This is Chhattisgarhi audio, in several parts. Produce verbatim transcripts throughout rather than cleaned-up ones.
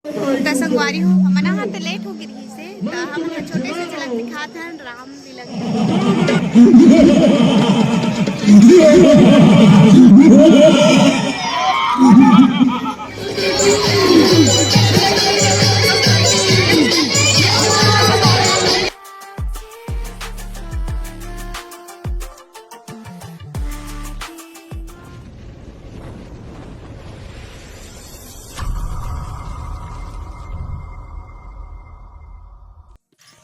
त संगवारी हो, हमन ह त लेट हो गे रहिस हे, त हमन ह छोटे से झलक दिखात हन रामलीला के।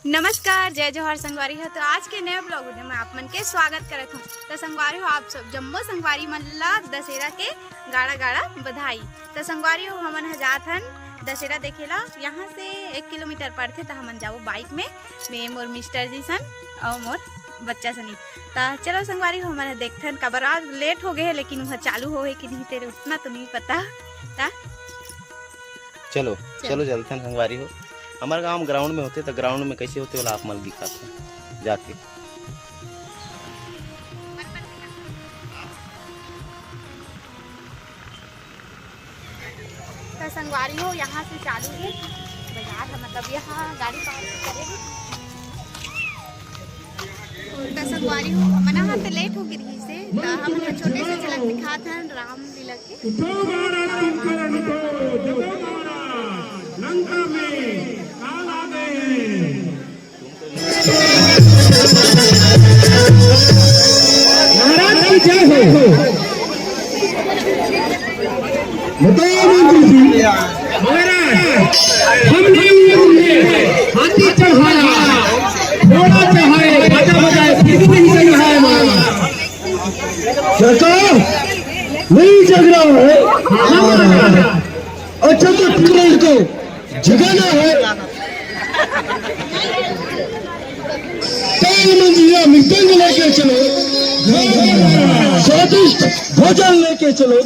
नमस्कार, जय जोहार संगवारी हो। तो आज के नए ब्लॉग में मैं आप मन के स्वागत करत हूँ। तो संगवारी हो, आप सब जम्मो संगवारी मन ला दशहरा के गाड़ा गाड़ा बधाई। तो संगवारी हो, हमन ह जात हन दशहरा देखे ला। यहाँ से एक किलोमीटर पड़थे, तो हमन जाबो बाइक में, मैं, मोर मिस्टर जी सन और मोर बच्चा सनी। ता चलो संगवारी हो, हमन ह देखथन, काबर आज लेट हो गए हे, लेकिन वह चालू हो हे कि नहीं, तेरे उतना तो नहीं पता। ता चलो, चलो। चलो चलथन संगवारी हो। हमारे गांव ग्राउंड में होथे, तो ग्राउंड में कैसे होथे, ओला आप मन दिखाथन जाके। तो संगवारी हो, यहाँ से चालू हे बाजार ह, मतलब यहाँ गाड़ी पार्क करे हे। तो संगवारी हो, हमन ह त लेट हो गे रहिस हे, त हमन ह छोटे से झलक दिखात हन रामलीला के। जगो महाराज कुंभकर्ण को, जगो महाराज, लंका में काल आ गए हैं। महाराज की जय हो। बताओ मंत्री जी, महाराज, हमने हाथी चढ़ाया, घोड़ा चढ़ाए, बाजा बजाए, फिर भी नहीं चढ़ाया महाराज। क्या कहा? नहीं जग रहा है? हाँ महाराज। अच्छा तो ठीक है, इसको जगाना है। ताल मंजिया मृदंग लेके चलो, स्वादिष्ट भोजन लेके चलो।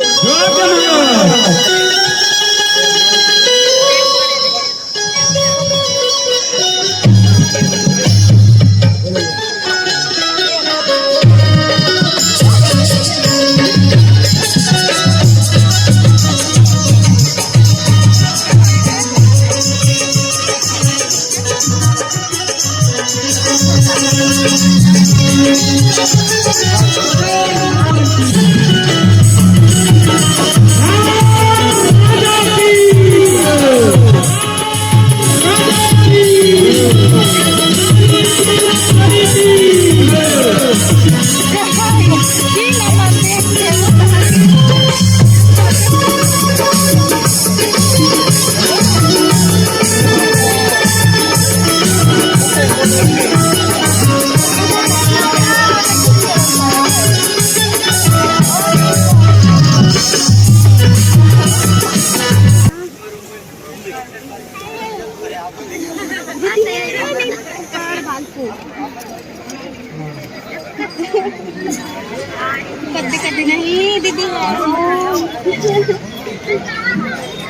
कद्दे कद्दे नहीं दीदी।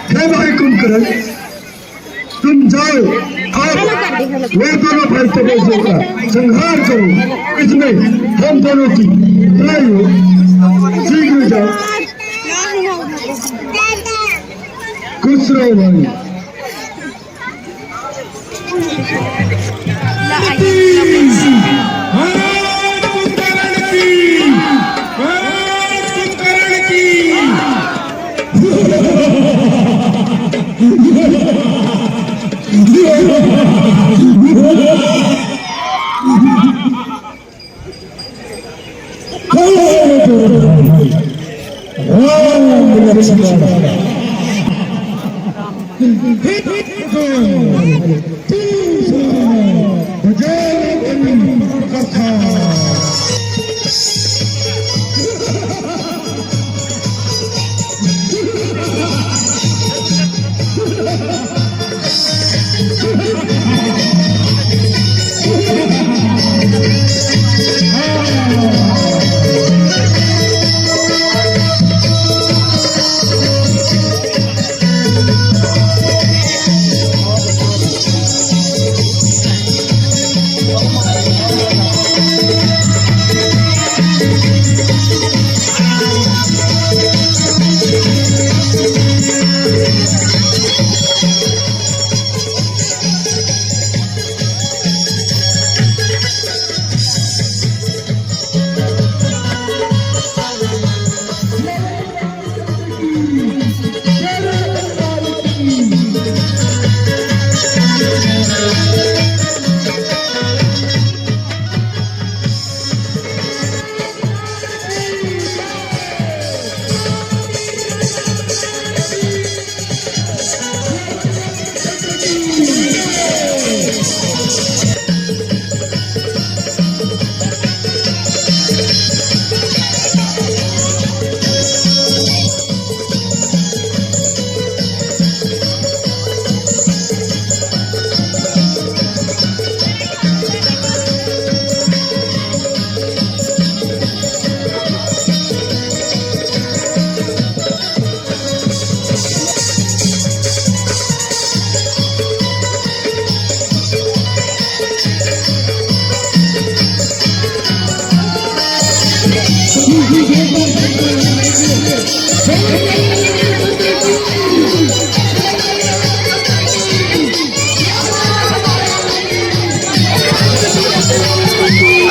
हे भाई कुंभकर्ण, तुम जाओ और वो दोनों भाई तपेशियों का संहार करो। इसमें हम दोनों की लड़ाई हो। शीघ्र जाओ। खुश रहो भाई। राम लक्ष्मण।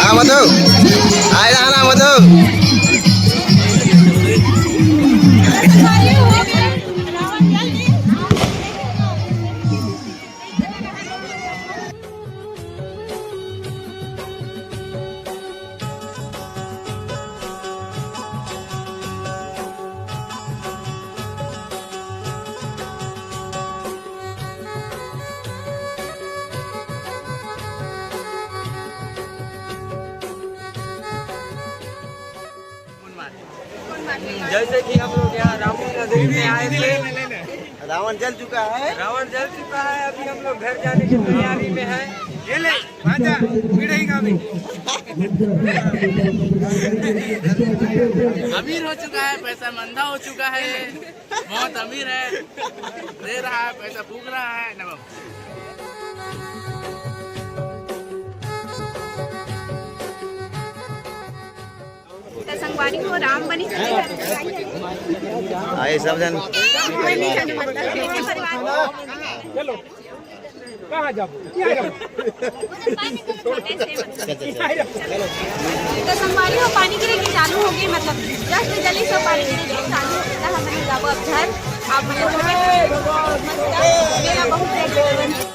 हाँ, मधु। आए रहा ना, मधु। जैसे कि हम लोग यहाँ रामपुर नगरी में आए थे, रावण जल चुका है। रावण जल चुका है, अभी हम लोग घर जाने की तैयारी में है। ये ले, भांजा, मिलेगा भी। अमीर हो चुका है, पैसा मंदा हो चुका है, बहुत अमीर है, दे रहा है, पैसा फूक रहा है ना बाबू। त संगवारी हो, राम बनी चले। आए सब जन। चलो, कहाँ जाबो? यहाँ जाबो। चल, चल, चल। त संगवारी हो, पानी गिरे के चालू हो गए, मतलब जस्ट जल्दी से पानी गिरे के चालू हो गए। हमन जाबो अब घर। आप मन लोग मेला बहुत देर से बने।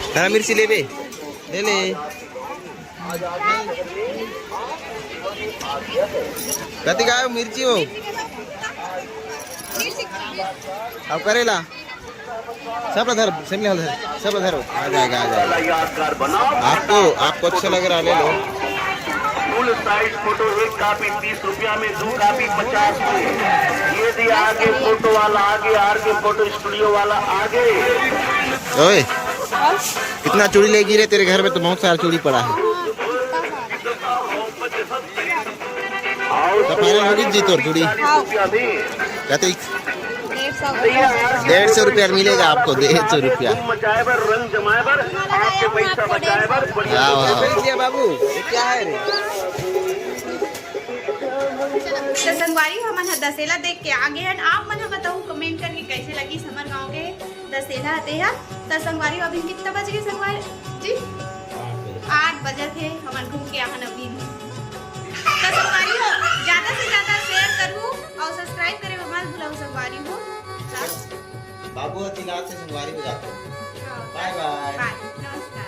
हरा मिर्ची लेबे? ले ले। कति का मिर्ची हो? अब करेला। सब ला धर, सेम ला धर, सब ला धर। आ जाएगा, आ जाएगा। आपको, आपको अच्छा लग रहा है, ले लो। फुल साइज फोटो, एक कॉपी तीस रुपया में, दो कॉपी पचास में। ये दिया आर के फोटो वाला, आगे आर के फोटो स्टूडियो वाला, आगे। ओए, कितना चूड़ी ले गिरे तेरे घर में, तो बहुत सारा चूड़ी पड़ा है। तो फाइनल होगी जी तोर चूड़ी। हाँ। कते? डेढ़ सौ। डेढ़ सौ रुपया मिलेगा आपको, डेढ़ सौ रुपया। धूम मचाए बर, रंग जमाए बर, आपके पैसा बचाए बर, बढ़िया। वाह, वाह, वाह। बाबू, ये क्या है रे? तो संगवारी, हमन ह दशहरा देख के आ गए हैं। आप मन ह बताओ कमेंट करके, कैसे लगी हमर गांव के दशहरा तेहा। त संगवारी, अभी कितना बज गए संगवारी जी? आठ बजे थे, हमन घूम के आहन अभी। त संगवारी हो, ज्यादा से ज्यादा शेयर करू और सब्सक्राइब करे बर मत भूलव संगवारी हो। बाबू ह चिल्लात हे संगवारी हो जाते। हाँ। बाय बाय। बाय, नमस्कार।